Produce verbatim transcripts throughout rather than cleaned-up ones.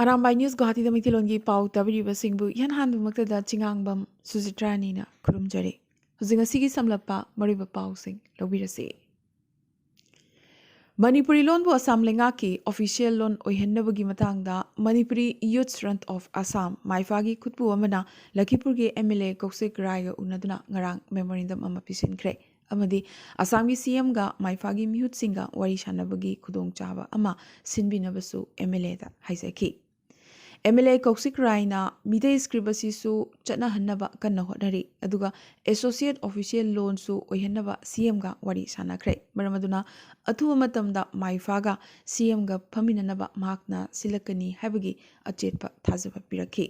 Arambai news ꯒꯨꯋꯥꯍꯥꯇꯤꯗ ꯃꯩꯇꯩꯂꯣꯟꯒꯤ ꯄꯥꯎ ꯇꯥꯕꯤꯔꯤꯕꯁꯤꯡꯕꯨ ꯏꯍꯥꯟ ꯍꯥꯟꯕꯃꯛꯇꯗ ꯆꯤꯉꯥꯡꯕꯝ ꯁꯨꯖꯤꯇ꯭ꯔꯥꯅꯤꯅ ꯈꯨꯔꯨꯝꯖꯔꯤ꯫ ꯍꯧꯖꯤꯛ ꯉꯁꯤꯒꯤ ꯁꯝꯂꯞꯄ ꯃꯔꯨꯑꯣꯏꯕ ꯄꯥꯎꯁꯤꯡ ꯂꯧꯕꯤꯔꯁꯤ꯫ ꯃꯅꯤꯄꯨꯔꯤ ꯂꯣꯟꯕꯨ ꯑꯁꯥꯝ ꯂꯩꯉꯥꯛꯀꯤ ꯑꯣꯐꯤꯁꯤꯌꯦꯜ ꯂꯣꯟ ꯑꯣꯏꯍꯟꯅꯕꯒꯤ ꯃꯇꯥꯡꯗ Manipuri Youth Front of Assam, ꯃꯥꯏꯐꯥꯒꯤ ꯈꯨꯠꯄꯨ ꯑꯃꯅ ꯂꯈꯤꯄꯨꯔꯒꯤ ꯑꯦꯝ ꯑꯦꯜ ꯑꯦ ꯀꯧꯁꯤꯛ ꯔꯥꯏꯒ ꯎꯅꯗꯨꯅ ꯉꯔꯥꯡ ꯃꯦꯃꯣꯔꯦꯟꯗꯝ ꯑꯃ ꯄꯤꯁꯤꯟꯈ꯭ꯔꯦ ꯑꯃꯗꯤ ꯑꯁꯥꯝꯒꯤ ꯁꯤ ꯑꯦꯝꯒ ꯃꯥꯏꯐꯥꯒꯤ ꯃꯤꯍꯨꯠꯁꯤꯡꯒ ꯋꯥꯔꯤ ꯁꯥꯟꯅꯕꯒꯤ ꯈꯨꯗꯣꯡꯆꯥꯕ ꯑꯃ ꯁꯤꯟꯕꯤꯅꯕꯁꯨ ꯑꯦꯝ ꯑꯦꯜ ꯑꯦꯗ ꯍꯥꯏꯖꯈꯤ꯫ ꯑꯦꯝ ꯑꯦꯜ ꯑꯦ ꯀꯧꯁꯤꯛ ꯔꯥꯏꯅ ꯃꯤꯇꯩ ꯁ꯭ꯀ꯭ꯔꯤꯞ ꯑꯁꯤꯁꯨ ꯆꯠꯅꯍꯟꯅꯕ ꯀꯟꯅ ꯍꯣꯠꯅꯔꯤ, ꯑꯗꯨꯒ ꯑꯦꯁꯣꯁꯤꯌꯦꯠ ꯑꯣꯐꯤꯁꯤꯌꯦꯜ ꯂꯣꯟꯁꯨ ꯑꯣꯏꯍꯟꯅꯕ ꯁꯤ ꯑꯦꯝꯒ ꯋꯥꯔꯤ ꯁꯥꯟꯅꯈ꯭ꯔꯦ꯫ ꯃꯔꯝ ꯑꯗꯨꯅ ꯑꯊꯨꯕ ꯃꯇꯝꯗ ꯃꯥꯏꯐꯥꯒ ꯁꯤ ꯑꯦꯝꯒ ꯐꯝꯃꯤꯟꯅꯅꯕ ꯃꯍꯥꯛꯅ ꯁꯤꯜꯂꯛꯀꯅꯤ ꯍꯥꯏꯕꯒꯤ ꯑꯆꯦꯠꯄ ꯊꯥꯖꯕ ꯄꯤꯔꯛꯈꯤ꯫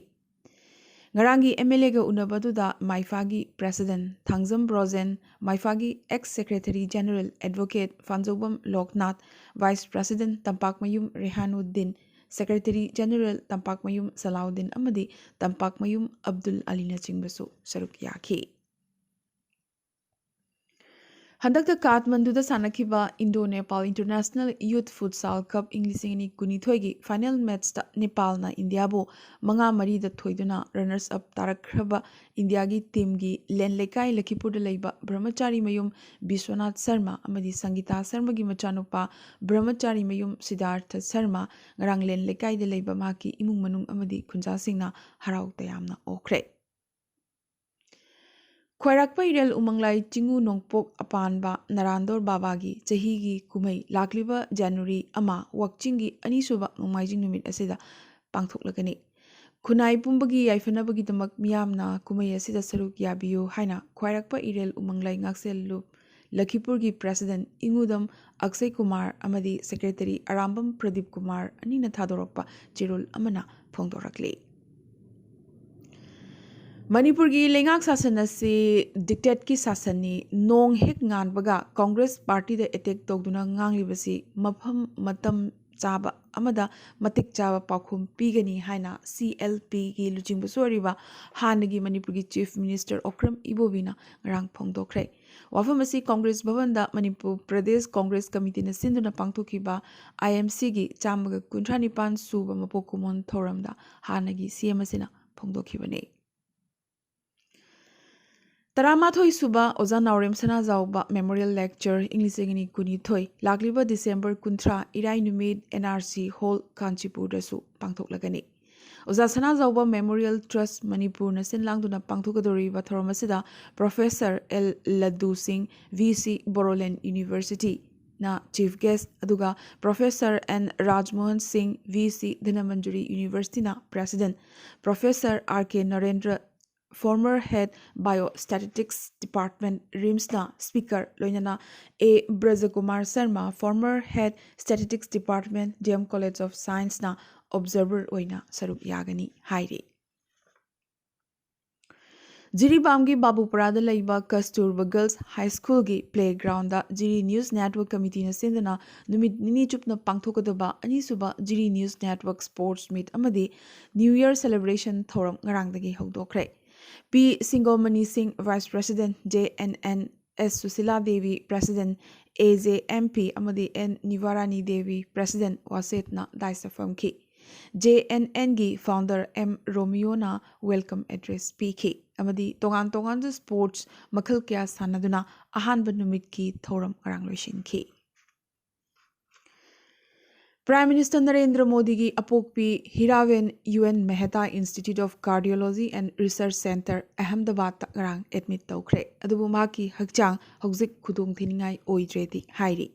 ꯉꯔꯥꯡꯒꯤ ꯑꯦꯝ ꯑꯦꯜ ꯑꯦꯒ ꯎꯅꯕ ꯑꯗꯨꯗ ꯃꯥꯏꯐꯥꯒꯤ ꯄ꯭ꯔꯦꯁꯤꯗꯦꯟ ꯊꯥꯡꯖꯝ ꯕ꯭ꯔꯣꯖꯦꯟ, ꯃꯥꯏꯐꯥꯒꯤ ex secretary general advocate Phanjoubam Loknath, vice president Tampakmayum Rehanuddin, secretary general Tampakmayum Salauddin ꯑꯃꯗꯤ ꯇꯝꯄꯥꯛꯃꯌꯨꯝ ꯑꯕꯗꯨꯜ ꯑꯂꯤꯅꯆꯤꯡꯕꯁꯨ ꯁꯔꯨꯛ ꯌꯥꯈꯤ꯫ ꯍꯟꯗꯛꯇ ꯀꯥꯊꯃꯟꯗꯨꯗ ꯁꯥꯟꯅꯈꯤꯕ Indo Nepal international youth futsal cup ꯏꯪ ꯂꯤꯁꯤꯡ ꯑꯅꯤ ꯀꯨꯟꯅꯤꯊꯣꯏꯒꯤ ꯐꯥꯏꯅꯦꯜ ꯃꯦꯠꯆꯇ ꯅꯦꯄꯥꯜꯅ ꯏꯟꯗꯤꯌꯥꯕꯨ ꯃꯉꯥ ꯃꯔꯤꯗ ꯊꯣꯏꯗꯨꯅ ꯔꯅꯔꯁ ꯑꯞ ꯇꯥꯔꯛꯈ꯭ꯔꯕ ꯏꯟꯗꯤꯌꯥꯒꯤ ꯇꯤꯝꯒꯤ ꯂꯦꯟ ꯂꯩꯀꯥꯏ ꯂꯈꯤꯄꯨꯔꯗ ꯂꯩꯕ ꯕ꯭ꯔꯍꯃꯆꯥꯔꯤ ꯃꯌꯨꯝ ꯕꯤꯁ꯭ꯋꯅꯥꯊ ꯁꯔꯃ ꯑꯃꯗꯤ ꯁꯪꯒꯤꯇꯥ ꯁꯔꯃꯒꯤ ꯃꯆꯥꯅꯨꯄꯥ ꯕ꯭ꯔꯍꯃꯆꯥꯔꯤ ꯃꯌꯨꯝ ꯁꯤꯗꯥꯔꯊ ꯁꯔꯃ ꯉꯔꯥꯡ ꯂꯦꯟ ꯂꯩꯀꯥꯏꯗ ꯂꯩꯕ ꯃꯍꯥꯛꯀꯤ ꯏꯃꯨꯡ ꯃꯅꯨꯡ ꯑꯃꯗꯤ ꯈꯨꯟꯖꯥꯁꯤꯡꯅ ꯍꯔꯥꯎ ꯇꯌꯥꯝꯅ ꯑꯣꯛꯈ꯭ꯔꯦ꯫ ꯈ꯭ꯋꯥꯏꯔꯥꯛꯄ ꯏꯔꯦꯜ ꯎꯃꯪꯂꯥꯏ ꯆꯤꯡꯉꯨ ꯅꯣꯡꯄꯣꯛ ꯑꯄꯥꯟꯕ ꯅꯔꯥꯟꯗꯣꯔ ꯕꯥꯕꯥꯒꯤ ꯆꯍꯤꯒꯤ ꯀꯨꯝꯍꯩ ꯂꯥꯛꯂꯤꯕ ꯖꯅꯋꯥꯔꯤ ꯑꯃ, ꯋꯥꯛꯆꯤꯡꯒꯤ ꯑꯅꯤꯁꯨꯕ ꯅꯣꯡꯃꯥꯏꯖꯤꯡ ꯅꯨꯃꯤꯠ ꯑꯁꯤꯗ ꯄꯥꯡꯊꯣꯛꯂꯒꯅꯤ꯫ ꯈꯨꯟꯅꯥꯏ ꯄꯨꯝꯕꯒꯤ ꯌꯥꯏꯐꯅꯕꯒꯤꯗꯃꯛ ꯃꯤꯌꯥꯝꯅ ꯀꯨꯝꯍꯩ ꯑꯁꯤꯗ ꯁꯔꯨꯛ ꯌꯥꯕꯤꯌꯨ ꯍꯥꯏꯅ ꯈ꯭ꯋꯥꯏꯔꯥꯛꯄ ꯏꯔꯦꯜ ꯎꯃꯪꯂꯥꯏ ꯉꯥꯛꯁꯦꯜ ꯂꯨꯞ ꯂꯈꯤꯄꯨꯔꯒꯤ ꯄ꯭ꯔꯦꯁꯤꯗꯦꯟꯠ ꯏꯉꯨꯗꯝ ꯑꯛꯁꯩ ꯀꯨꯃꯥꯔ ꯑꯃꯗꯤ ꯁꯦꯀ꯭ꯔꯦꯇꯔꯤ ꯑꯔꯥꯝꯕꯝ ꯄ꯭ꯔꯗꯤꯞ ꯀꯨꯃꯥꯔ ꯑꯅꯤꯅ ꯊꯥꯗꯣꯔꯛꯄ ꯆꯦꯔꯣꯜ ꯑꯃꯅ ꯐꯣꯡꯗꯣꯔꯛꯂꯤ꯫ ꯃꯅꯤꯄꯨꯔꯒꯤ ꯂꯩꯉꯥꯛ ꯁꯥꯁꯟ ꯑꯁꯤ ꯗꯤꯛꯇꯦꯠꯀꯤ ꯁꯥꯁꯟꯅꯤ, ꯅꯣꯡ ꯍꯦꯛ ꯉꯥꯟꯕꯒ ꯀꯣꯡꯒ꯭ꯔꯦꯁ ꯄꯥꯔꯇꯤꯗ ꯑꯦꯇꯦꯛ ꯇꯧꯗꯨꯅ ꯉꯥꯡꯂꯤꯕꯁꯤ ꯃꯐꯝ ꯃꯇꯝ ꯆꯥꯕ ꯑꯃꯗ ꯃꯇꯤꯛ ꯆꯥꯕ ꯄꯥꯎꯈꯨꯝ ꯄꯤꯒꯅꯤ ꯍꯥꯏꯅ ꯁꯤ ꯑꯦꯜ ꯄꯤꯒꯤ ꯂꯨꯆꯤꯡꯕꯁꯨ ꯑꯣꯏꯔꯤꯕ ꯍꯥꯟꯅꯒꯤ ꯃꯅꯤꯄꯨꯔꯒꯤ ꯆꯤꯐ ꯃꯤꯅꯤꯁꯇꯔ ꯑꯣꯀ꯭ꯔꯝ ꯏꯕꯣꯕꯤꯅ ꯉꯔꯥꯡ ꯐꯣꯡꯗꯣꯛꯈ꯭ꯔꯦ꯫ ꯋꯥꯐꯝ ꯑꯁꯤ ꯀꯣꯡꯒ꯭ꯔꯦꯁ ꯚꯕꯟꯗ ꯃꯅꯤꯄꯨꯔ ꯄ꯭ꯔꯗꯦꯁ ꯀꯣꯡꯒ꯭ꯔꯦꯁ ꯀꯃꯤꯇꯤꯅ ꯁꯤꯟꯗꯨꯅ ꯄꯥꯡꯊꯣꯛꯈꯤꯕ ꯑꯥꯏ ꯑꯦꯝ ꯁꯤꯒꯤ ꯆꯥꯝꯃꯒ ꯀꯨꯟꯊ꯭ꯔꯥ ꯅꯤꯄꯥꯟ ꯁꯨꯕ ꯃꯄꯣꯛ ꯀꯨꯝꯑꯣꯟ ꯊꯧꯔꯝꯗ ꯍꯥꯟꯅꯒꯤ ꯁꯤ ꯑꯦꯝ ꯑꯁꯤꯅ ꯐꯣꯡꯗꯣꯛꯈꯤꯕꯅꯤ꯫ ꯇꯔꯥꯃꯥꯊꯣꯏ ꯁꯨꯕ ꯑꯣꯖꯥ ꯅꯥꯎꯔꯦꯝ ꯁꯅꯥꯖꯥꯎꯕ Memorial Lecture ꯏꯪ ꯂꯤꯁꯤꯡ ꯑꯅꯤ ꯀꯨꯟꯅꯤꯊꯣꯏ, ꯂꯥꯛꯂꯤꯕ ꯗꯤꯁꯦꯝꯕꯔ ꯀꯨꯟꯊ꯭ꯔꯥ, ꯏꯔꯥꯏ ꯅꯨꯃꯤꯠ, ꯑꯦꯟ ꯑꯥꯔ ꯁꯤ ꯍꯣꯜ, ꯀꯥꯟꯆꯤꯄꯨꯔꯗꯁꯨ ꯄꯥꯡꯊꯣꯛꯂꯒꯅꯤ꯫ ꯑꯣꯖꯥ ꯁꯅꯥꯖꯥꯎꯕ Memorial Trust ꯃꯅꯤꯄꯨꯔꯅ ꯁꯤꯟ ꯂꯥꯡꯗꯨꯅ ꯄꯥꯡꯊꯣꯛꯀꯗꯧꯔꯤꯕ ꯊꯧꯔꯝ ꯑꯁꯤꯗ ꯄ꯭ꯔꯣꯐꯦꯁꯔ ꯑꯦꯜ ꯂꯗꯨ ꯁꯤꯡ, ꯚꯤ ꯁꯤ, ꯕꯣꯔꯣꯂꯦꯟ ꯌꯨꯅꯤꯚꯔꯁꯤꯇꯤꯅ ꯆꯤꯐ ꯒꯦꯁ, ꯑꯗꯨꯒ professor N Rajmohan Singh, V C, Dhanamanjuri ꯌꯨꯅꯤꯚꯔꯁꯤꯇꯤꯅ president, professor R K Narendra, former head Biostatistics Department, ꯔꯤꯝꯁꯅ ꯁ꯭ꯄꯤꯀꯔ, ꯂꯣꯏꯅꯅ A Brajakumar Sharma, former head Statistics Department, D M College of Scienceꯅ ꯑꯣꯕꯖꯔꯚꯔ ꯑꯣꯏꯅ ꯁꯔꯨꯛ ꯌꯥꯒꯅꯤ ꯍꯥꯏꯔꯤ꯫ ꯖꯤꯔꯤꯕꯥꯝꯒꯤ ꯕꯥꯕꯨꯄꯨꯔꯥꯗ ꯂꯩꯕ ꯀꯁꯇꯨꯔꯕꯥ ꯒꯔꯜꯁ ꯍꯥꯏ ꯁ꯭ꯀꯨꯜꯒꯤ ꯄ꯭ꯂꯦꯒ꯭ꯔꯥꯎꯟꯗ ꯖꯤꯔꯤ ꯅ꯭ꯌꯨꯁ ꯅꯦꯠꯋꯔꯛ ꯀꯃꯤꯇꯤꯅ ꯁꯤꯟꯗꯨꯅ ꯅꯨꯃꯤꯠ ꯅꯤꯅꯤ ꯆꯨꯞꯅ ꯄꯥꯡꯊꯣꯛꯀꯗꯕ ꯑꯅꯤꯁꯨꯕ ꯖꯤꯔꯤ ꯅ꯭ꯌꯨꯁ ꯅꯦꯠꯋꯔꯛ ꯁ꯭ꯄꯣꯔꯠꯁ ꯃꯤꯠ ꯑꯃꯗꯤ ꯅ꯭ꯌꯨ ꯏꯌꯔ ꯁꯦꯂꯦꯕ꯭ꯔꯦꯁꯟ ꯊꯧꯔꯝ ꯉꯔꯥꯡꯗꯒꯤ ꯍꯧꯗꯣꯛꯈ꯭ꯔꯦ꯫ P Singgomani Singh, vice president, J N N, S Sushila Devi, president, A J M P, ꯑꯃꯗꯤ ꯑꯦꯟ ꯅꯤꯚꯥꯔꯥꯅꯤ ꯗꯦꯕꯤ, ꯄ꯭ꯔꯦꯁꯤꯗꯦꯟꯠ, ꯋꯥꯁꯦꯠꯅ ꯗꯥꯏꯁꯇ ꯐꯝꯈꯤ꯫ ꯖꯦ ꯑꯦꯟ ꯑꯦꯟꯒꯤ ꯐꯥꯎꯟꯗꯔ ꯑꯦꯝ ꯔꯣꯃꯤꯌꯣꯅ ꯋꯦꯜꯀꯝ ꯑꯦꯗ꯭ꯔꯦꯁ ꯄꯤꯈꯤ ꯑꯃꯗꯤ ꯇꯣꯉꯥꯟ ꯇꯣꯉꯥꯟꯕ ꯁ꯭ꯄꯣꯔꯠꯁ ꯃꯈꯜ ꯀꯌꯥ ꯁꯥꯟꯅꯗꯨꯅ ꯑꯍꯥꯟꯕ ꯅꯨꯃꯤꯠꯀꯤ ꯊꯧꯔꯝ ꯉꯔꯥꯡ ꯂꯣꯏꯁꯤꯟꯈꯤ꯫ ꯄ꯭ꯔꯥꯏꯝ ꯃꯤꯅꯤꯁꯇꯔ ꯅꯔꯦꯟꯗ꯭ꯔ ꯃꯣꯗꯤꯒꯤ ꯑꯄꯣꯛꯄꯤ Hiraben U N Mehta Institute of Cardiology and Research Centre, ꯑꯍꯃꯗꯕꯥꯗꯇ ꯉꯔꯥꯡ ꯑꯦꯗꯃꯤꯠ ꯇꯧꯈ꯭ꯔꯦ꯫ ꯑꯗꯨꯕꯨ ꯃꯍꯥꯛꯀꯤ ꯍꯛꯆꯥꯡ ꯍꯧꯖꯤꯛ ꯈꯨꯗꯣꯡꯊꯤꯅꯤꯡꯉꯥꯏ ꯑꯣꯏꯗ꯭ꯔꯦꯗꯤ ꯍꯥꯏꯔꯤ꯫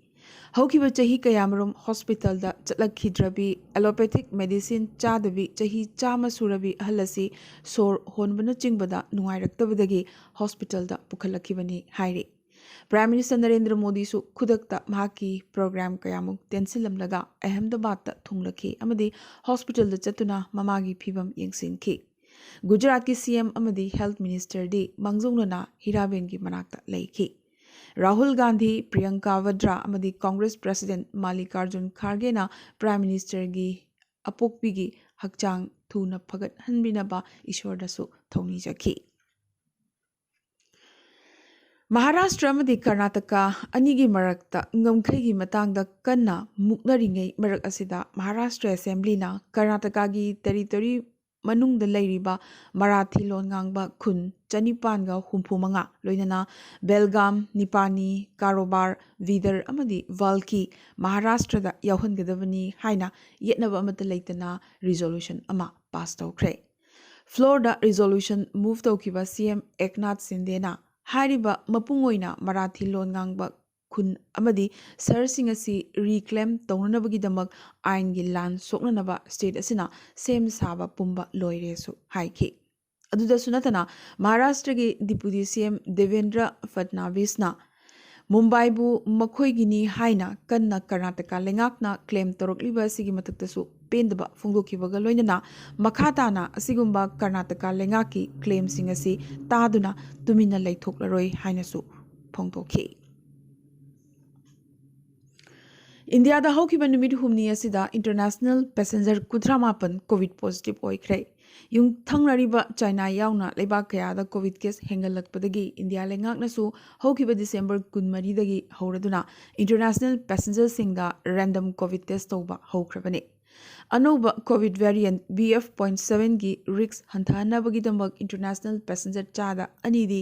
ꯍꯧꯈꯤꯕ ꯆꯍꯤ ꯀꯌꯥꯃꯔꯨꯝ ꯍꯣꯁꯄꯤꯇꯥꯜꯗ ꯆꯠꯂꯛꯈꯤꯗ꯭ꯔꯕꯤ, ꯑꯦꯂꯣꯄꯦꯊꯤꯛ ꯃꯦꯗꯤꯁꯤꯟ ꯆꯥꯗꯕꯤ ꯆꯍꯤ ꯆꯥꯝꯃ ꯁꯨꯔꯕꯤ ꯑꯍꯜ ꯑꯁꯤ ꯁꯣꯔ ꯍꯣꯟꯕꯅꯆꯤꯡꯕꯗ ꯅꯨꯡꯉꯥꯏꯔꯛꯇꯕꯗꯒꯤ ꯍꯣꯁꯄꯤꯇꯥꯜꯗ ꯄꯨꯈꯠꯂꯛꯈꯤꯕꯅꯤ ꯍꯥꯏꯔꯤ꯫ ꯄ꯭ꯔꯥꯏꯝ ꯃꯤꯅꯤꯁꯇꯔ ꯅꯔꯦꯟꯗ꯭ꯔ ꯃꯣꯗꯤꯁꯨ ꯈꯨꯗꯛꯇ ꯃꯍꯥꯛꯀꯤ ꯄ꯭ꯔꯣꯒ꯭ꯔꯥꯝ ꯀꯌꯥꯃꯨꯛ ꯇꯦꯟꯁꯤꯜꯂꯝꯂꯒ ꯑꯍꯃꯗꯕꯥꯗꯇ ꯊꯨꯡꯂꯛꯈꯤ ꯑꯃꯗꯤ ꯍꯣꯁꯄꯤꯇꯥꯜꯗ ꯆꯠꯇꯨꯅ ꯃꯃꯥꯒꯤ ꯐꯤꯕꯝ ꯌꯦꯡꯁꯤꯟꯈꯤ꯫ ꯒꯨꯖꯔꯥꯠꯀꯤ ꯁꯤ ꯑꯦꯝ ꯑꯃꯗꯤ ꯍꯦꯜꯊ ꯃꯤꯅꯤꯁꯇꯔꯗꯤ ꯃꯥꯡꯖꯧꯅꯅ ꯍꯤꯔꯥꯕꯦꯟꯒꯤ ꯃꯅꯥꯛꯇ ꯂꯩꯈꯤ꯫ ꯔꯥꯍꯨꯜ ꯒꯥꯟꯙꯤ, ꯄ꯭ꯔꯤꯌꯪꯀꯥ ꯚꯗ꯭ꯔꯥ ꯑꯃꯗꯤ ꯀꯣꯡꯒ꯭ꯔꯦꯁ ꯄ꯭ꯔꯦꯁꯤꯗꯦꯟꯠ ꯃꯥꯜꯂꯤꯀꯥꯔꯖꯨꯟ ꯈꯥꯔꯒꯦꯅ ꯄ꯭ꯔꯥꯏꯝ ꯃꯤꯅꯤꯁꯇꯔꯒꯤ ꯑꯄꯣꯛꯄꯤꯒꯤ ꯍꯛꯆꯥꯡ ꯊꯨꯅ ꯐꯒꯠꯍꯟꯕꯤꯅꯕ ꯏꯁꯣꯔꯗꯁꯨ ꯊꯧꯅꯤꯖꯈꯤ꯫ ꯃꯍꯥꯔꯥꯁꯇ꯭ꯔ ꯑꯃꯗꯤ ꯀꯔꯅꯥꯇꯀꯥ ꯑꯅꯤꯒꯤ ꯃꯔꯛꯇ ꯉꯝꯈꯩꯒꯤ ꯃꯇꯥꯡꯗ ꯀꯟꯅ ꯃꯨꯛꯅꯔꯤꯉꯩ ꯃꯔꯛ ꯑꯁꯤꯗ, ꯃꯍꯥꯔꯥꯁꯇ꯭ꯔ ꯑꯦꯁꯦꯝꯕ꯭ꯂꯤꯅ ꯀꯔꯅꯥꯇꯀꯥꯒꯤ ꯇꯦꯔꯤꯇꯣꯔꯤ ꯃꯅꯨꯡꯗ ꯂꯩꯔꯤꯕ ꯃꯔꯥꯊꯤ ꯂꯣꯟ ꯉꯥꯡꯕ ꯈꯨꯟ ꯆꯅꯤꯄꯥꯟꯒ ꯍꯨꯝꯐꯨ ꯃꯉꯥ, ꯂꯣꯏꯅꯅ ꯕꯦꯜꯒꯥꯝ, ꯅꯤꯄꯥꯅꯤ, ꯀꯥꯔꯣꯕꯥꯔ, ꯕꯤꯗꯔ ꯑꯃꯗꯤ ꯚꯜꯀꯤ ꯃꯍꯥꯔꯥꯁꯇ꯭ꯔꯗ ꯌꯥꯎꯍꯟꯒꯗꯕꯅꯤ ꯍꯥꯏꯅ ꯌꯦꯠꯅꯕ ꯑꯃꯠꯇ ꯂꯩꯇꯅ ꯔꯤꯖꯣꯂꯨꯁꯟ ꯑꯃ ꯄꯥꯁ ꯇꯧꯈ꯭ꯔꯦ꯫ ꯐ꯭ꯂꯣꯔꯗ ꯔꯤꯖꯣꯂꯨꯁꯟ ꯃꯨꯚ ꯇꯧꯈꯤꯕ ꯁꯤ ꯑꯦꯝ ꯑꯦꯛꯅꯥꯊ ꯁꯤꯟꯗꯦꯅ ꯍꯥꯏꯔꯤꯕ ꯃꯄꯨꯡ ꯑꯣꯏꯅ ꯃꯔꯥꯊꯤ ꯂꯣꯟ ꯉꯥꯡꯕ ꯈꯨꯟ ꯑꯃꯗꯤ ꯁꯍꯔꯁꯤꯡ ꯑꯁꯤ ꯔꯤꯀ꯭ꯂꯦꯝ ꯇꯧꯅꯅꯕꯒꯤꯗꯃꯛ ꯑꯥꯏꯟꯒꯤ ꯂꯥꯟ ꯁꯣꯛꯅꯅꯕ ꯁ꯭ꯇꯦꯠ ꯑꯁꯤꯅ ꯁꯦꯝ ꯁꯥꯕ ꯄꯨꯝꯕ ꯂꯣꯏꯔꯦꯁꯨ ꯍꯥꯏꯈꯤ꯫ ꯑꯗꯨꯗꯁꯨ ꯅꯠꯇꯅ, ꯃꯍꯥꯔꯥꯁꯇ꯭ꯔꯒꯤ ꯗꯤꯄꯨꯇꯤ ꯁꯤ ꯑꯦꯝ ꯗꯦꯕꯦꯟꯗ꯭ꯔ ꯐꯠꯅꯥꯕꯤꯁꯅ ꯃꯨꯝꯕꯥꯏꯕꯨ ꯃꯈꯣꯏꯒꯤꯅꯤ ꯍꯥꯏꯅ ꯀꯟꯅ ꯀꯔꯅꯥꯇꯀꯥ ꯂꯩꯉꯥꯛꯅ ꯀ꯭ꯂꯦꯝ ꯇꯧꯔꯛꯂꯤꯕ ꯑꯁꯤꯒꯤ ꯃꯊꯛꯇꯁꯨ ꯄꯦꯟꯗꯕ ꯐꯣꯡꯗꯣꯛꯈꯤꯕꯒ ꯂꯣꯏꯅꯅ, ꯃꯈꯥ ꯇꯥꯅ ꯑꯁꯤꯒꯨꯝꯕ ꯀꯔꯅꯥꯇꯀꯥ ꯂꯩꯉꯥꯛꯀꯤ ꯀ꯭ꯂꯦꯝꯁꯤꯡ ꯑꯁꯤ ꯇꯥꯗꯨꯅ ꯇꯨꯃꯤꯟꯅ ꯂꯩꯊꯣꯛꯂꯔꯣꯏ ꯍꯥꯏꯅꯁꯨ ꯐꯣꯡꯗꯣꯛꯈꯤ꯫ ꯏꯟꯗꯤꯌꯥꯗ ꯍꯧꯈꯤꯕ ꯅꯨꯃꯤꯠ ꯍꯨꯝꯅꯤ ꯑꯁꯤꯗ ꯏꯟꯇꯔꯅꯦꯁꯅꯦꯜ ꯄꯦꯁꯦꯟꯖꯔ ꯀꯨꯟꯊ꯭ꯔꯥ ꯃꯥꯄꯟ ꯀꯣꯚꯤꯗ ꯄꯣꯖꯤꯇꯤꯚ ꯑꯣꯏꯈ꯭ꯔꯦ꯫ ꯌꯨꯝꯊꯪꯅꯔꯤꯕ ꯆꯥꯏꯅꯥ ꯌꯥꯎꯅ ꯂꯩꯕꯥꯛ ꯀꯌꯥꯗ ꯀꯣꯚꯤꯗ ꯀꯦꯁ ꯍꯦꯟꯒꯠꯂꯛꯄꯗꯒꯤ ꯏꯟꯗꯤꯌꯥ ꯂꯩꯉꯥꯛꯅꯁꯨ ꯍꯧꯈꯤꯕ ꯗꯤꯁꯦꯝꯕꯔ ꯀꯨꯟꯃꯔꯤꯗꯒꯤ ꯍꯧꯔꯗꯨꯅ ꯏꯟꯇꯔꯅꯦꯁꯅꯦꯜ ꯄꯦꯁꯦꯟꯖꯔꯁꯤꯡꯗ ꯔꯦꯟꯗꯝ ꯀꯣꯚꯤꯗ ꯇꯦꯁ ꯇꯧꯕ ꯍꯧꯈ꯭ꯔꯕꯅꯤ꯫ ꯑꯅꯧꯕ Covid variant B F point ꯁꯚꯦꯟꯒꯤ ꯔꯤꯁ꯭ꯛ ꯍꯟꯊꯍꯟꯅꯕꯒꯤꯗꯃꯛ ꯏꯟꯇꯔꯅꯦꯁꯅꯦꯜ ꯄꯦꯁꯦꯟꯖꯔ ꯆꯥꯗ ꯑꯅꯤꯗꯤ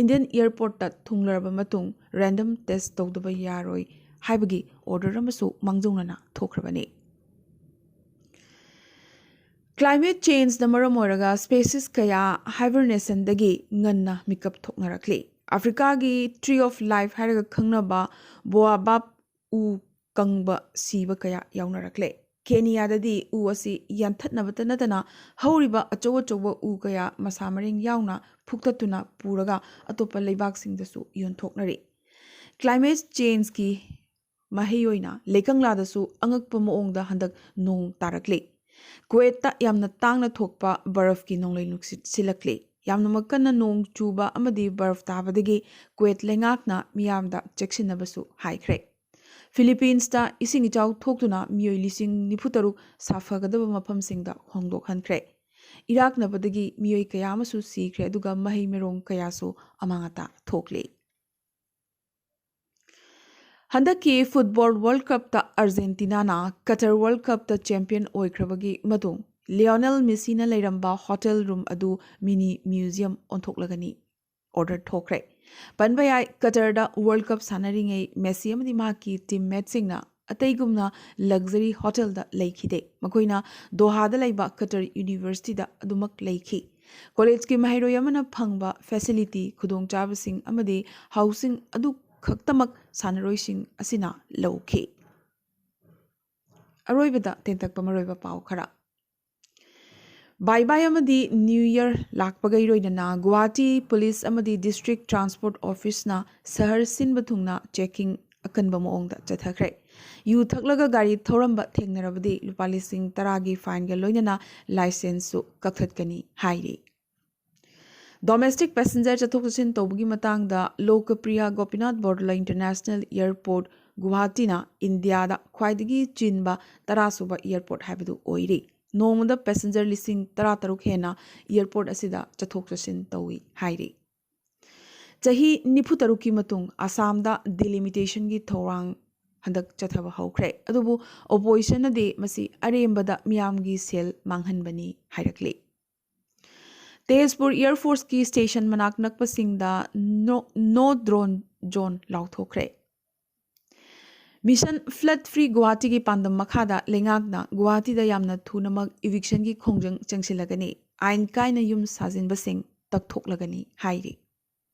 ꯏꯟꯗꯤꯌꯟ ꯑꯦꯌꯔꯄꯣꯔꯠꯇ ꯊꯨꯡꯂꯔꯕ ꯃꯇꯨꯡ ꯔꯦꯟꯗꯝ ꯇꯦꯁ ꯇꯧꯗꯕ ꯌꯥꯔꯣꯏ ꯍꯥꯏꯕꯒꯤ ꯑꯣꯔꯗꯔ ꯑꯃꯁꯨ ꯃꯥꯡꯖꯧꯅꯅ ꯊꯣꯛꯈ꯭ꯔꯕꯅꯤ꯫ ꯀ꯭ꯂꯥꯏꯃꯦꯠ ꯆꯦꯟꯖꯅ ꯃꯔꯝ ꯑꯣꯏꯔꯒ ꯁ꯭ꯄꯦꯁꯤꯁ ꯀꯌꯥ ꯍꯥꯏꯕꯔꯅꯦꯁꯟꯗꯒꯤ ꯉꯟꯅ ꯃꯤꯀꯞ ꯊꯣꯛꯅꯔꯛꯂꯤ꯫ ꯑꯐ꯭ꯔꯤꯀꯥꯒꯤ ꯇ꯭ꯔꯤ ꯑꯣꯐ ꯂꯥꯏꯐ ꯍꯥꯏꯔꯒ ꯈꯪꯅꯕ ꯕꯣꯑꯥꯕꯥꯕ ꯎ ꯀꯪꯕ ꯁꯤꯕ ꯀꯌꯥ ꯌꯥꯎꯅꯔꯛꯂꯦ꯫ ꯀꯦꯅꯤꯌꯥꯗꯗꯤ ꯎ ꯑꯁꯤ ꯌꯥꯟꯊꯠꯅꯕꯇ ꯅꯠꯇꯅ ꯍꯧꯔꯤꯕ ꯑꯆꯧ ꯑꯆꯧꯕ ꯎ ꯀꯌꯥ ꯃꯁꯥ ꯃꯔꯦꯡ ꯌꯥꯎꯅ ꯐꯨꯛꯇꯠꯇꯨꯅ ꯄꯨꯔꯒ ꯑꯇꯣꯞꯄ ꯂꯩꯕꯥꯛꯁꯤꯡꯗꯁꯨ ꯌꯣꯟꯊꯣꯛꯅꯔꯤ꯫ ꯀ꯭ꯂꯥꯏꯃꯦꯠ ꯆꯦꯟꯖꯀꯤ ꯃꯍꯩ ꯑꯣꯏꯅ ꯂꯩꯀꯪꯂꯥꯗꯁꯨ ꯑꯉꯛꯄ ꯃꯑꯣꯡꯗ ꯍꯟꯗꯛ ꯅꯣꯡ ꯇꯥꯔꯛꯂꯤ꯫ ꯀꯨꯋꯦꯠꯇ ꯌꯥꯝꯅ ꯇꯥꯡꯅ ꯊꯣꯛꯄ ꯕꯔꯐꯀꯤ ꯅꯣꯡꯂꯩ ꯅꯨꯡꯁꯤꯠ ꯁꯤꯜꯂꯛꯂꯤ꯫ ꯌꯥꯝꯅꯃꯛ ꯀꯟꯅ ꯅꯣꯡ ꯆꯨꯕ ꯑꯃꯗꯤ ꯕꯔꯐ ꯇꯥꯕꯗꯒꯤ ꯀꯨꯋꯦꯠ ꯂꯩꯉꯥꯛꯅ ꯃꯤꯌꯥꯝꯗ ꯆꯦꯛꯁꯤꯟꯅꯕꯁꯨ ꯍꯥꯏꯈ꯭ꯔꯦ꯫ ꯐꯤꯂꯤꯄꯤꯟꯁꯇ ꯏꯁꯤꯡ ꯏꯆꯥꯎ ꯊꯣꯛꯇꯨꯅ ꯃꯤꯑꯣꯏ ꯂꯤꯁꯤꯡ ꯅꯤꯐꯨ ꯇꯔꯨꯛ ꯁꯥꯐꯒꯗꯕ ꯃꯐꯝꯁꯤꯡꯗ ꯍꯣꯡꯗꯣꯛꯍꯟꯈ꯭ꯔꯦ꯫ ꯏꯔꯥꯛꯅꯕꯗꯒꯤ ꯃꯤꯑꯣꯏ ꯀꯌꯥ ꯑꯃꯁꯨ ꯁꯤꯈ꯭ꯔꯦ, ꯑꯗꯨꯒ ꯃꯍꯩ ꯃꯔꯣꯡ ꯀꯌꯥꯁꯨ ꯑꯃꯥꯡ ꯑꯇꯥ ꯊꯣꯛꯂꯤ꯫ ꯍꯟꯗꯛꯀꯤ ꯐꯨꯠꯕꯣꯜ ꯋꯥꯔꯜ ꯀꯞꯇ ꯑꯥꯔꯖꯦꯟꯇꯤꯅꯥꯅ ꯀꯇꯔ ꯋꯥꯔꯜ ꯀꯞꯇ ꯆꯦꯝꯄꯤꯌꯟ ꯑꯣꯏꯈ꯭ꯔꯕꯒꯤ ꯃꯇꯨꯡ ꯂꯤꯑꯣꯅꯦꯜ ꯃꯦꯁꯤꯅ ꯂꯩꯔꯝꯕ ꯍꯣꯇꯦꯜ ꯔꯨꯝ ꯑꯗꯨ ꯃꯤꯅꯤ ꯃ꯭ꯌꯨꯖꯤꯌꯝ ꯑꯣꯟꯊꯣꯛꯂꯒꯅꯤ ꯑꯣꯔꯗꯔ ꯊꯣꯛꯈ꯭ꯔꯦ꯫ ꯄꯟꯕ ꯌꯥꯏ, ꯀꯇꯔꯗ ꯋꯥꯔꯜ ꯀꯞ ꯁꯥꯟꯅꯔꯤꯉꯩ ꯃꯦꯁꯤ ꯑꯃꯗꯤ ꯃꯍꯥꯛꯀꯤ ꯇꯤꯝꯃꯦꯠꯁꯤꯡꯅ ꯑꯇꯩꯒꯨꯝꯅ ꯂꯛꯖꯔꯤ ꯍꯣꯇꯦꯜꯗ ꯂꯩꯈꯤꯗꯦ꯫ ꯃꯈꯣꯏꯅ ꯗꯣꯍꯥꯗ ꯂꯩꯕ ꯀꯇꯔ ꯌꯨꯅꯤꯚꯔꯁꯤꯇꯤꯗ ꯑꯗꯨꯃꯛ ꯂꯩꯈꯤ꯫ ꯀꯣꯂꯦꯖꯀꯤ ꯃꯍꯩꯔꯣꯏ ꯑꯃꯅ ꯐꯪꯕ ꯐꯦꯁꯤꯂꯤꯇꯤ, ꯈꯨꯗꯣꯡꯆꯥꯕꯁꯤꯡ ꯑꯃꯗꯤ ꯍꯥꯎꯁꯤꯡ ꯑꯗꯨ ꯈꯛꯇꯃꯛ ꯁꯥꯟꯅꯔꯣꯏꯁꯤꯡ ꯑꯁꯤꯅ ꯂꯧꯈꯤ꯫ ꯑꯔꯣꯏꯕꯗ ꯇꯦꯟꯇꯛꯄ ꯃꯔꯣꯏꯕ ꯄꯥꯎ ꯈꯔ꯫ ꯕꯥꯏ ꯕꯥꯏ ꯑꯃꯗꯤ ꯅ꯭ꯌꯨ ꯌꯔ ꯂꯥꯛꯄꯒ ꯏꯔꯣꯏꯅꯅ ꯒꯨꯋꯥꯍꯥꯇꯤ ꯄꯨꯂꯤꯁ ꯑꯃꯗꯤ ꯗꯤꯁꯇ꯭ꯔꯤꯛ ꯇ꯭ꯔꯥꯟꯁꯄꯣꯔꯠ ꯑꯣꯐꯤꯁꯅ ꯁꯍꯔ ꯁꯤꯟꯕ ꯊꯨꯡꯅ ꯆꯦꯀꯤꯡ ꯑꯀꯟꯕ ꯃꯑꯣꯡꯗ ꯆꯠꯊꯈ꯭ꯔꯦ꯫ ꯌꯨ ꯊꯛꯂꯒ ꯒꯥꯔꯤ ꯊꯧꯔꯝꯕ ꯊꯦꯡꯅꯔꯕꯗꯤ ꯂꯨꯄꯥ ꯂꯤꯁꯤꯡ ꯇꯔꯥꯒꯤ ꯐꯥꯏꯟꯒ ꯂꯣꯏꯅꯅ ꯂꯥꯏꯁꯦꯟꯁꯁꯨ ꯀꯛꯊꯠꯀꯅꯤ ꯍꯥꯏꯔꯤ꯫ ꯗꯣꯃꯦꯁꯇꯤꯛ ꯄꯦꯁꯦꯟꯖꯔ ꯆꯠꯊꯣꯛ ꯆꯠꯁꯤꯟ ꯇꯧꯕꯒꯤ ꯃꯇꯥꯡꯗ ꯂꯣꯀꯄ꯭ꯔꯤꯌꯥ ꯒꯣꯄꯤꯅꯥꯊ ꯕꯣꯔꯗꯂ ꯏꯟꯇꯔꯅꯦꯁꯅꯦꯜ ꯏꯌꯔꯄꯣꯔꯠ ꯒꯨꯋꯥꯍꯥꯇꯤꯅ ꯏꯟꯗꯤꯌꯥꯗ ꯈ꯭ꯋꯥꯏꯗꯒꯤ ꯆꯤꯟꯕ ꯇꯔꯥ ꯁꯨꯕ ꯏꯌꯔꯄꯣꯔꯠ ꯍꯥꯏꯕꯗꯨ ꯑꯣꯏꯔꯤ꯫ ꯅꯣꯡꯃꯗ ꯄꯦꯁꯦꯟꯖꯔ ꯂꯤꯁꯤꯡ ꯇꯔꯥ ꯇꯔꯨꯛ ꯍꯦꯟꯅ ꯏꯌꯔꯄꯣꯔꯠ ꯑꯁꯤꯗ ꯆꯠꯊꯣꯛ ꯆꯠꯁꯤꯟ ꯇꯧꯏ ꯍꯥꯏꯔꯤ꯫ ꯆꯍꯤ ꯅꯤꯐꯨ ꯇꯔꯨꯛꯀꯤ ꯃꯇꯨꯡ ꯑꯁꯥꯝꯗ ꯗꯤꯂꯤꯃꯤꯇꯦꯁꯟꯒꯤ ꯊꯧꯔꯥꯡ ꯍꯟꯗꯛ ꯆꯠꯊꯕ ꯍꯧꯈ꯭ꯔꯦ꯫ ꯑꯗꯨꯕꯨ ꯑꯣꯄꯣꯖꯤꯁꯟꯅꯗꯤ ꯃꯁꯤ ꯑꯔꯦꯝꯕꯗ ꯃꯤꯌꯥꯝꯒꯤ ꯁꯦꯜ ꯃꯥꯡꯍꯟꯕꯅꯤ ꯍꯥꯏꯔꯛꯂꯤ꯫ ꯇꯦꯖꯄꯨꯔ ꯏꯌꯔ ꯐꯣꯔꯁꯀꯤ ꯁ꯭ꯇꯦꯁꯟ ꯃꯅꯥꯛ ꯅꯛꯄꯁꯤꯡꯗ ꯅꯣ ꯗ꯭ꯔꯣꯟ ꯖꯣꯟ ꯂꯥꯎꯊꯣꯛꯈ꯭ꯔꯦ꯫ ꯃꯤꯁꯟ ꯐ꯭ꯂꯠ ꯐ꯭ꯔꯤ ꯒꯨꯋꯥꯍꯥꯇꯤꯒꯤ ꯄꯥꯟꯗꯝ ꯃꯈꯥꯗ ꯂꯩꯉꯥꯛꯅ ꯒꯨꯋꯥꯍꯥꯇꯤꯗ ꯌꯥꯝꯅ ꯊꯨꯅꯃꯛ ꯏꯚꯤꯛꯁꯟꯒꯤ ꯈꯣꯡꯖꯪ ꯆꯪꯁꯤꯜꯂꯒꯅꯤ, ꯑꯥꯏꯟ ꯀꯥꯏꯅ ꯌꯨꯝ ꯁꯥꯖꯤꯟꯕꯁꯤꯡ ꯇꯛꯊꯣꯛꯂꯒꯅꯤ ꯍꯥꯏꯔꯤ꯫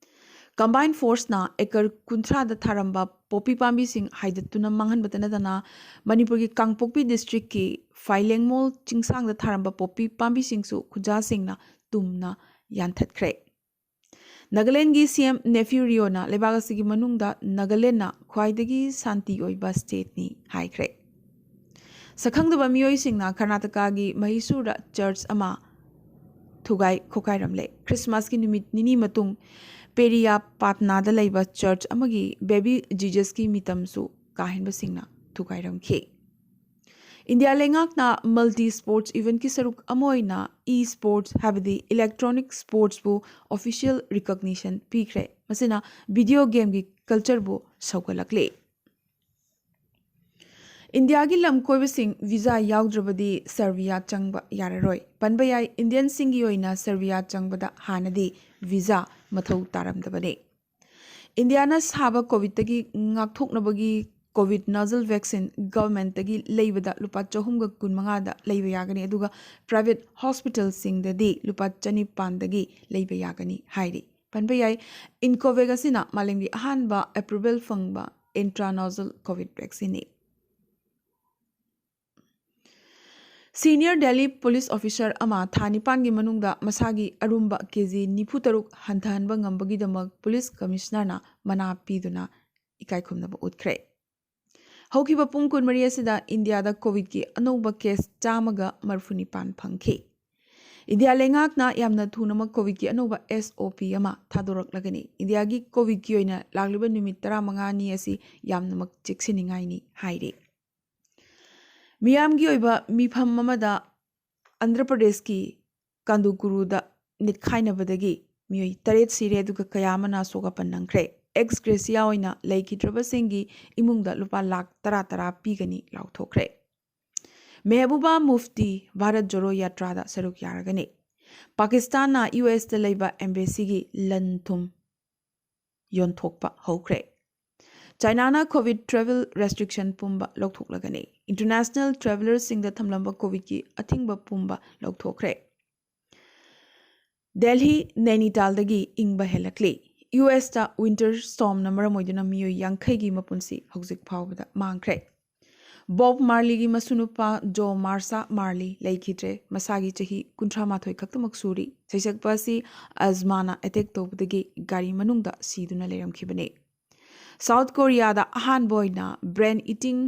ꯀꯝꯕꯥꯏꯟ ꯐꯣꯔꯁꯅ ꯑꯦꯀꯔ ꯀꯨꯟꯊ꯭ꯔꯥꯗ ꯊꯥꯔꯝꯕ ꯄꯣꯄꯤ ꯄꯥꯝꯕꯤꯁꯤꯡ ꯍꯥꯏꯗꯠꯇꯨꯅ ꯃꯥꯡꯍꯟꯕꯇ ꯅꯠꯇꯅ ꯃꯅꯤꯄꯨꯔꯒꯤ ꯀꯥꯡꯄꯣꯛꯄꯤ ꯗꯤꯁꯇ꯭ꯔꯤꯛꯀꯤ ꯐꯥꯏꯂꯦꯡꯃꯣꯜ ꯆꯤꯡꯁꯥꯡꯗ ꯊꯥꯔꯝꯕ ꯄꯣꯄꯤ ꯄꯥꯝꯕꯤꯁꯤꯡꯁꯨ ꯈꯨꯖꯥꯁꯤꯡꯅ ꯇꯨꯝꯅ ꯌꯥꯟꯊꯠꯈ꯭ꯔꯦ꯫ ꯅꯥꯒꯥꯂꯦꯟꯒꯤ ꯁꯤ ꯑꯦꯝ ꯅꯦꯐ꯭ꯌꯨ ꯔꯤꯑꯣꯅ ꯂꯩꯕꯥꯛ ꯑꯁꯤꯒꯤ ꯃꯅꯨꯡꯗ ꯅꯥꯒꯥꯂꯦꯟꯅ ꯈ꯭ꯋꯥꯏꯗꯒꯤ ꯁꯥꯟꯇꯤ ꯑꯣꯏꯕ ꯁ꯭ꯇꯦꯠꯅꯤ ꯍꯥꯏꯈ꯭ꯔꯦ꯫ ꯁꯛꯈꯪꯗꯕ ꯃꯤꯑꯣꯏꯁꯤꯡꯅ ꯀꯔꯅꯥꯇꯀꯥꯒꯤ ꯃꯍꯤꯁꯨꯔꯗ ꯆꯔꯆ ꯑꯃ ꯊꯨꯒꯥꯏ ꯈꯣꯀꯥꯏꯔꯝꯂꯦ꯫ ꯈ꯭ꯔꯤꯁꯃꯥꯁꯀꯤ ꯅꯨꯃꯤꯠ ꯅꯤꯅꯤ ꯃꯇꯨꯡ ꯄꯦꯔꯤꯌꯥ ꯄꯥꯠꯅꯥꯗ ꯂꯩꯕ ꯆꯔꯆ ꯑꯃꯒꯤ ꯕꯦꯕꯤ ꯖꯤꯖꯁꯀꯤ ꯃꯤꯇꯝꯁꯨ ꯀꯥꯍꯦꯟꯕꯁꯤꯡꯅ ꯊꯨꯒꯥꯏꯔꯝꯈꯤ꯫ ꯏꯟꯗꯤꯌꯥ ꯂꯩꯉꯥꯛꯅ ꯃꯜꯇꯤ ꯁ꯭ꯄꯣꯔꯠꯁ ꯏꯚꯦꯟꯠꯀꯤ ꯁꯔꯨꯛ ꯑꯃ ꯑꯣꯏꯅ ꯏ ꯁ꯭ꯄꯣꯔꯠꯁ, ꯍꯥꯏꯕꯗꯤ ꯏꯂꯦꯛꯇ꯭ꯔꯣꯅꯤꯛ ꯁ꯭ꯄꯣꯔꯠꯁꯄꯨ ꯑꯣꯐꯤꯁꯤꯌꯦꯜ ꯔꯤꯀꯣꯒꯅꯤꯁꯟ ꯄꯤꯈ꯭ꯔꯦ꯫ ꯃꯁꯤꯅ ꯚꯤꯗꯤꯑꯣ ꯒꯦꯝꯒꯤ ꯀꯜꯆꯔꯕꯨ ꯁꯧꯒꯠꯂꯛꯂꯤ꯫ ꯏꯟꯗꯤꯌꯥꯒꯤ ꯂꯝ ꯀꯣꯏꯕꯁꯤꯡ ꯚꯤꯖꯥ ꯌꯥꯎꯗ꯭ꯔꯕꯗꯤ ꯁꯔꯕꯤꯌꯥ ꯆꯪꯕ ꯌꯥꯔꯔꯣꯏ꯫ ꯄꯟꯕ ꯌꯥꯏ, ꯏꯟꯗꯤꯌꯟꯁꯤꯡꯒꯤ ꯑꯣꯏꯅ ꯁꯔꯕꯤꯌꯥ ꯆꯪꯕꯗ ꯍꯥꯟꯅꯗꯤ ꯚꯤꯖꯥ ꯃꯊꯧ ꯇꯥꯔꯝꯗꯕꯅꯤ꯫ ꯏꯟꯗꯤꯌꯥꯅ ꯁꯥꯕ ꯀꯣꯚꯤꯗꯇꯒꯤ ꯉꯥꯛꯊꯣꯛꯅꯕꯒꯤ ꯀꯣꯚꯤꯗ ꯅꯖꯜ ꯚꯦꯛꯁꯤꯟ ꯒꯚꯔꯟꯃꯦꯟꯠꯇꯒꯤ ꯂꯩꯕꯗ ꯂꯨꯄꯥ ꯆꯍꯨꯝꯒ ꯀꯨꯟꯃꯉꯥꯗ ꯂꯩꯕ ꯌꯥꯒꯅꯤ, ꯑꯗꯨꯒ ꯄ꯭ꯔꯥꯏꯚꯦꯠ ꯍꯣꯁꯄꯤꯇꯥꯜꯁꯤꯡꯗꯗꯤ ꯂꯨꯄꯥ ꯆꯅꯤꯄꯥꯟꯗꯒꯤ ꯂꯩꯕ ꯌꯥꯒꯅꯤ ꯍꯥꯏꯔꯤ꯫ ꯄꯟꯕ ꯌꯥꯏ, ꯏꯟꯀꯣꯚꯦꯛ ꯑꯁꯤꯅ ꯃꯥꯂꯦꯝꯒꯤ ꯑꯍꯥꯟꯕ ꯑꯦꯄ꯭ꯔꯨꯚꯦꯜ ꯐꯪꯕ ꯏꯟꯇ꯭ꯔꯥꯅꯣꯖꯜ ꯀꯣꯚꯤꯗ ꯚꯦꯛꯁꯤꯟꯅꯤ꯫ ꯁꯤꯅꯤꯌꯔ ꯗꯦꯜꯂꯤ ꯄꯨꯂꯤꯁ ꯑꯣꯐꯤꯁꯥꯔ ꯑꯃ ꯊꯥ ꯅꯤꯄꯥꯟꯒꯤ ꯃꯅꯨꯡꯗ ꯃꯁꯥꯒꯤ ꯑꯔꯨꯝꯕ ꯀꯦꯖꯤ ꯅꯤꯐꯨ ꯇꯔꯨꯛ ꯍꯟꯊꯍꯟꯕ ꯉꯝꯕꯒꯤꯗꯃꯛ ꯄꯨꯂꯤꯁ ꯀꯃꯤꯁꯅꯔꯅ ꯃꯅꯥ ꯄꯤꯗꯨꯅ ꯏꯀꯥꯏꯈꯨꯝꯅꯕ ꯎꯠꯈ꯭ꯔꯦ꯫ ꯍꯧꯈꯤꯕ ꯄꯨꯡ ꯀꯨꯟꯃꯔꯤ ꯑꯁꯤꯗ ꯏꯟꯗꯤꯌꯥꯗ ꯀꯣꯚꯤꯗꯀꯤ ꯑꯅꯧꯕ ꯀꯦꯁ ꯆꯥꯝꯃꯒ ꯃꯔꯤꯐꯨ ꯅꯤꯄꯥꯟ ꯐꯪꯈꯤ꯫ ꯏꯟꯗꯤꯌꯥ ꯂꯩꯉꯥꯛꯅ ꯌꯥꯝꯅ ꯊꯨꯅꯃꯛ ꯀꯣꯚꯤꯗꯀꯤ ꯑꯅꯧꯕ ꯑꯦꯁ ꯑꯣ ꯄꯤ ꯑꯃ ꯊꯥꯗꯣꯔꯛꯂꯒꯅꯤ꯫ ꯏꯟꯗꯤꯌꯥꯒꯤ ꯀꯣꯚꯤꯗꯀꯤ ꯑꯣꯏꯅ ꯂꯥꯛꯂꯤꯕ ꯅꯨꯃꯤꯠ ꯇꯔꯥꯃꯉꯥꯅꯤ ꯑꯁꯤ ꯌꯥꯝꯅꯃꯛ ꯆꯦꯛꯁꯤꯟꯅꯤꯡꯉꯥꯏꯅꯤ ꯍꯥꯏꯔꯤ꯫ ꯃꯤꯌꯥꯝꯒꯤ ꯑꯣꯏꯕ ꯃꯤꯐꯝ ꯑꯃꯗ ꯑꯟꯙ꯭ꯔ ꯄ꯭ꯔꯗꯦꯁꯀꯤ ꯀꯥꯟꯗꯨꯀꯨꯔꯨꯗ ꯅꯤꯠꯈꯥꯏꯅꯕꯗꯒꯤ ꯃꯤꯑꯣꯏ ꯇꯔꯦꯠ ꯁꯤꯔꯦ, ꯑꯗꯨꯒ ꯀꯌꯥ ꯑꯃꯅ ꯑꯁꯣꯛ ꯑꯄꯟ ꯅꯪꯈ꯭ꯔꯦ꯫ ꯑꯦꯛꯁ ꯒ꯭ꯔꯦꯁꯤꯌꯥ ꯑꯣꯏꯅ ꯂꯩꯈꯤꯗ꯭ꯔꯕꯁꯤꯡꯒꯤ ꯏꯃꯨꯡꯗ ꯂꯨꯄꯥ ꯂꯥꯈ ꯇꯔꯥ ꯇꯔꯥ ꯄꯤꯒꯅꯤ ꯂꯥꯎꯊꯣꯛꯈ꯭ꯔꯦ꯫ ꯃꯦꯍꯕꯨꯕꯥ ꯃꯨꯐꯇꯤ ꯚꯥꯔꯠ ꯖꯣꯔꯣ ꯌꯥꯇ꯭ꯔꯥꯗ ꯁꯔꯨꯛ ꯌꯥꯔꯒꯅꯤ꯫ ꯄꯥꯀꯤꯁꯇꯥꯟꯅ ꯌꯨ ꯑꯦꯁꯇ ꯂꯩꯕ ꯑꯦꯝꯕꯦꯁꯤꯒꯤ ꯂꯟ ꯊꯨꯝ ꯌꯣꯟꯊꯣꯛꯄ ꯍꯧꯈ꯭ꯔꯦ꯫ ꯆꯥꯏꯅꯥꯅ ꯀꯣꯚꯤꯗ ꯇ꯭ꯔꯦꯚꯦꯜ ꯔꯦꯁꯇ꯭ꯔꯤꯛꯁꯟ ꯄꯨꯝꯕ ꯂꯧꯊꯣꯛꯂꯒꯅꯤ꯫ ꯏꯟꯇꯔꯅꯦꯁꯅꯦꯜ ꯇ꯭ꯔꯦꯚꯦꯂꯔꯁꯤꯡꯗ ꯊꯝꯂꯝꯕ ꯀꯣꯚꯤꯗꯀꯤ ꯑꯊꯤꯡꯕ ꯄꯨꯝꯕ ꯂꯧꯊꯣꯛꯈ꯭ꯔꯦ꯫ ꯗꯦꯜꯍꯤ ꯅꯩꯅꯤꯇꯥꯜꯗꯒꯤ ꯏꯪꯕ ꯍꯦꯜꯂꯛꯂꯤ꯫ ꯌꯨ ꯑꯦꯁꯇ ꯋꯤꯟꯇꯔ ꯁ꯭ꯇꯣꯝꯅ ꯃꯔꯝ ꯑꯣꯏꯗꯨꯅ ꯃꯤꯑꯣꯏ ꯌꯥꯡꯈꯩꯒꯤ ꯃꯄꯨꯟꯁꯤ ꯍꯧꯖꯤꯛ ꯐꯥꯎꯕꯗ ꯃꯥꯡꯈ꯭ꯔꯦ꯫ ꯕꯣꯕ ꯃꯥꯔꯂꯤꯒꯤ ꯃꯁꯨꯅꯨꯄꯥ ꯖꯣ ꯃꯥꯔꯁꯥ ꯃꯥꯔꯂꯤ ꯂꯩꯈꯤꯗ꯭ꯔꯦ꯫ ꯃꯁꯥꯒꯤ ꯆꯍꯤ ꯀꯨꯟꯊ꯭ꯔꯥ ꯃꯥꯊꯣꯏ ꯈꯛꯇꯃꯛ ꯁꯨꯔꯤ꯫ ꯁꯩꯁꯛꯄ ꯑꯁꯤ ꯑꯖꯃꯥꯅ ꯑꯦꯇꯦꯛ ꯇꯧꯕꯗꯒꯤ ꯒꯥꯔꯤ ꯃꯅꯨꯡꯗ ꯁꯤꯗꯨꯅ ꯂꯩꯔꯝꯈꯤꯕꯅꯤ꯫ ꯁꯥꯎꯠ ꯀꯣꯔꯤꯌꯥꯗ ꯑꯍꯥꯟꯕ ꯑꯣꯏꯅ ꯕ꯭ꯔꯦꯟ ꯏꯇꯤꯡ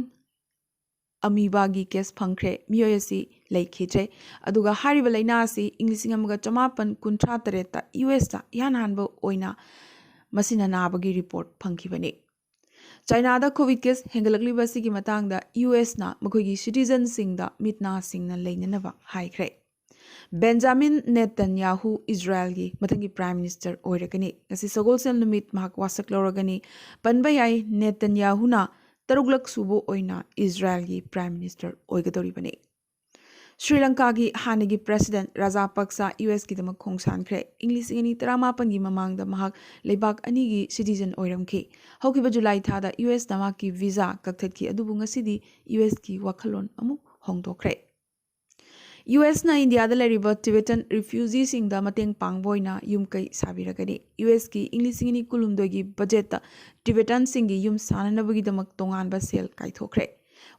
ꯑꯃꯤꯕꯥꯒꯤ ꯀꯦꯁ ꯐꯪꯈ꯭ꯔꯦ꯫ ꯃꯤꯑꯣꯏ ꯑꯁꯤ ꯂꯩꯈꯤꯗ꯭ꯔꯦ꯫ ꯑꯗꯨꯒ ꯍꯥꯏꯔꯤꯕ ꯂꯥꯏꯅꯥ ꯑꯁꯤ ꯏꯪ ꯂꯤꯁꯤꯡ ꯑꯃꯒ ꯆꯃꯥꯄꯟ ꯀꯨꯟꯊ꯭ꯔꯥ ꯇꯔꯦꯠꯇ ꯌꯨ ꯑꯦꯁꯇ ꯏꯍꯥꯟ ꯍꯥꯟꯕ ꯑꯣꯏꯅ ꯃꯁꯤꯅ ꯅꯥꯕꯒꯤ ꯔꯤꯄꯣꯔꯠ ꯐꯪꯈꯤꯕꯅꯤ꯫ ꯆꯥꯏꯅꯥꯗ ꯀꯣꯚꯤꯗ ꯀꯦꯁ ꯍꯦꯟꯒꯠꯂꯛꯂꯤꯕ ꯑꯁꯤꯒꯤ ꯃꯇꯥꯡꯗ ꯌꯨ ꯑꯦꯁꯅ ꯃꯈꯣꯏꯒꯤ ꯁꯤꯇꯤꯖꯟꯁꯤꯡꯗ ꯃꯤꯠ ꯅꯥ ꯁꯤꯡꯅ ꯂꯩꯅꯅꯕ ꯍꯥꯏꯈ꯭ꯔꯦ꯫ ꯕꯦꯟꯖꯥꯃꯤꯟ ꯅꯦꯇꯟꯌꯥꯍꯨ ꯏꯖꯔꯥꯌꯦꯜꯒꯤ ꯃꯊꯪꯒꯤ ꯄ꯭ꯔꯥꯏꯝ ꯃꯤꯅꯤꯁꯇꯔ ꯑꯣꯏꯔꯒꯅꯤ꯫ ꯉꯁꯤ ꯁꯒꯣꯜꯁꯦꯜ ꯅꯨꯃꯤꯠ ꯃꯍꯥꯛ ꯋꯥꯁꯛ ꯂꯧꯔꯒꯅꯤ꯫ ꯄꯟꯕ ꯌꯥꯏ, ꯅꯦꯇꯟꯌꯥꯍꯨꯅ ꯇꯔꯨꯛꯂꯛ ꯁꯨꯕ ꯑꯣꯏꯅ ꯏꯖꯔꯥꯏꯜꯒꯤ Prime Minister ꯑꯣꯏꯒꯗꯧꯔꯤꯕꯅꯤ꯫ ꯁ꯭ꯔꯤ ꯂꯪꯀꯥꯒꯤ ꯍꯥꯟꯅꯒꯤ President ꯔꯥꯖꯥꯄꯛꯁꯥ ꯌꯨ ꯑꯦꯁꯀꯤꯗꯃꯛ ꯈꯣꯡꯁꯥꯟꯈ꯭ꯔꯦ꯫ ꯏꯪ ꯂꯤꯁꯤꯡ ꯑꯅꯤ ꯇꯔꯥꯃꯥꯄꯟꯒꯤ ꯃꯃꯥꯡꯗ ꯃꯍꯥꯛ ꯂꯩꯕꯥꯛ ꯑꯅꯤꯒꯤ citizen ꯑꯣꯏꯔꯝꯈꯤ꯫ ꯍꯧꯈꯤꯕ ꯖꯨꯂꯥꯏ ꯊꯥꯗ ꯌꯨ ꯑꯦꯁꯅ ꯃꯍꯥꯛꯀꯤ visa ꯀꯛꯊꯠꯈꯤ, ꯑꯗꯨꯕꯨ ꯉꯁꯤꯗꯤ ꯌꯨ ꯑꯦꯁꯀꯤ ꯋꯥꯈꯜꯂꯣꯟ ꯑꯃꯨꯛ ꯍꯣꯡꯗꯣꯛꯈ꯭ꯔꯦ꯫ ꯌꯨ ꯑꯦꯁꯅ ꯏꯟꯗꯤꯌꯥꯗ ꯂꯩꯔꯤꯕ Tibetan refugeeꯁꯤꯡꯗ ꯃꯇꯦꯡ ꯄꯥꯡꯕ ꯑꯣꯏꯅ ꯌꯨꯝ ꯀꯩ ꯁꯥꯕꯤꯔꯒꯅꯤ꯫ ꯌꯨ ꯑꯦꯁꯀꯤ ꯏꯪ ꯂꯤꯁꯤꯡ ꯑꯅꯤ ꯀꯨꯟꯍꯨꯝꯗꯣꯏꯒꯤ budgetꯇ Tibetanꯁꯤꯡꯒꯤ ꯌꯨꯝ ꯁꯥꯅꯅꯕꯒꯤꯗꯃꯛ ꯇꯣꯉꯥꯟꯕ ꯁꯦꯜ ꯀꯥꯏꯊꯣꯛꯈ꯭ꯔꯦ꯫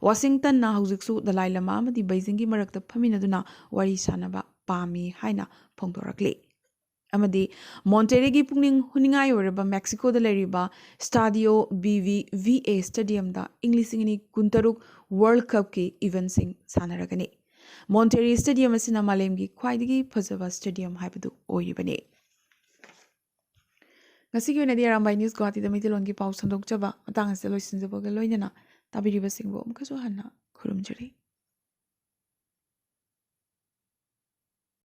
ꯋꯥꯁꯤꯡꯇꯟꯅ ꯍꯧꯖꯤꯛꯁꯨ ꯗꯂꯥꯏ ꯂꯃꯥ ꯑꯃꯗꯤ ꯕꯩꯖꯤꯡꯒꯤ ꯃꯔꯛꯇ ꯐꯝꯃꯤꯟꯅꯗꯨꯅ ꯋꯥꯔꯤ ꯁꯥꯅꯕ ꯄꯥꯝꯃꯤ ꯍꯥꯏꯅ ꯐꯣꯡꯗꯣꯔꯛꯂꯤ꯫ ꯑꯃꯗꯤ ꯃꯣꯟꯇꯦꯔꯤꯒꯤ ꯄꯨꯛꯅꯤꯡ ꯍꯨꯅꯤꯡꯉꯥꯏ ꯑꯣꯏꯔꯕ ꯃꯦꯛꯁꯤꯀꯣꯗ ꯂꯩꯔꯤꯕ Stadio B B V A Stadiumꯗ ꯏꯪ ꯂꯤꯁꯤꯡ ꯑꯅꯤ ꯀꯨꯟꯇꯔꯨꯛ World Cupꯀꯤ eventꯁꯤꯡ ꯁꯥꯟꯅꯔꯒꯅꯤ꯫ ꯃꯣꯟꯇꯦꯔꯤ Stadium ꯑꯁꯤꯅ ꯃꯥꯂꯦꯝꯒꯤ ꯈ꯭ꯋꯥꯏꯗꯒꯤ ꯐꯖꯕ stadium ꯍꯥꯏꯕꯗꯨ ꯑꯣꯏꯔꯤꯕꯅꯤ꯫ ꯉꯁꯤꯒꯤ ꯑꯣꯏꯅꯗꯤ ꯑꯔꯥꯝꯕꯥꯏ News ꯒꯨꯋꯥꯍꯥꯇꯤꯗ ꯃꯩꯇꯩꯂꯣꯟꯒꯤ ꯄꯥꯎ ꯁꯟꯗꯣꯛꯆꯕ ꯃꯇꯥꯡ ꯑꯁꯤꯗ ꯂꯣꯏꯁꯤꯟꯖꯕꯒ ꯂꯣꯏꯅꯅ ꯇꯥꯕꯤꯔꯤꯕꯁꯤꯡꯕꯨ ꯑꯃꯨꯛꯀꯁꯨ ꯍꯟꯅ ꯈꯨꯔꯨꯝꯖꯔꯤ꯫